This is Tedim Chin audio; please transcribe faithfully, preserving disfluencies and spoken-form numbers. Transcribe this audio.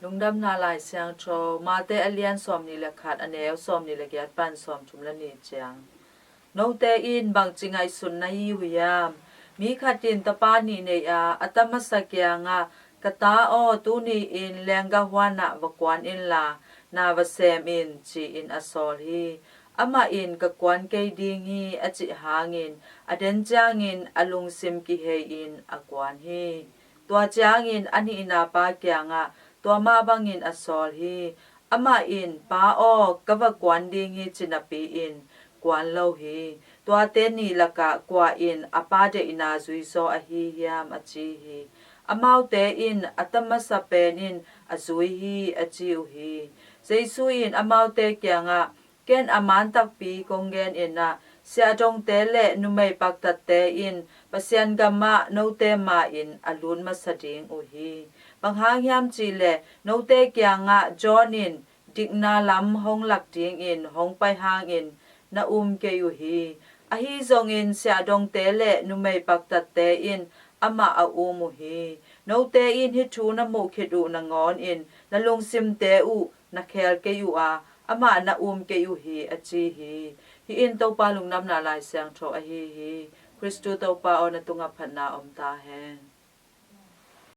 Lungdamna Lai Siangtho, Mate a lian sawmnih le khat, a neu sawmnih le giat pan sawmthum le nih ciang. Note in bangci ngaihsun na hi uh hiam? Mi khat in tapa nih nei a, a ta masa kiangah, "Ka ta aw, tuni-in lenggah huanah va kuan inla, na va sem in," ci-in a sawl hi. Amah in, "Ka kuan kei ding hi," a cih hangin, a den ciangin a lungsim kihei-in a kuan hi. Tua ciangin a nihna pa kiangah tua mah bangin a sawl hi. Amah in, "Pa aw, ka va kuan ding hi," ci napi-in kuan lo hi. Tuate nih lakah kua in a pa deihna zuizaw ahi hiam, a ci hi. Amaute in, "A ta masa pen in a zui hi," a ci uh hi. Jesu in amaute kiangah, "Ken a man takpi kong gen in ah, siahdongte le numei paktatte in Pasian gamah note ma-in a lut masa ding uh hi. Bang hang hiam cihleh note kiangah John in dikna lam hong lak dingin hong pai hangin na um kei uh hi. Ahi zongin siahdongte le numei paktatte in amah a um uh hi. Note in hih thu na muh khit uh nangawn in na lungsimte uh na khel kei uh a, amah na um kei uh hi," a ci hi. Hih in Topa Lungdamna Lai Siangtho ahi hi. Khristu Topa aw, na tungah phatna om ta hen.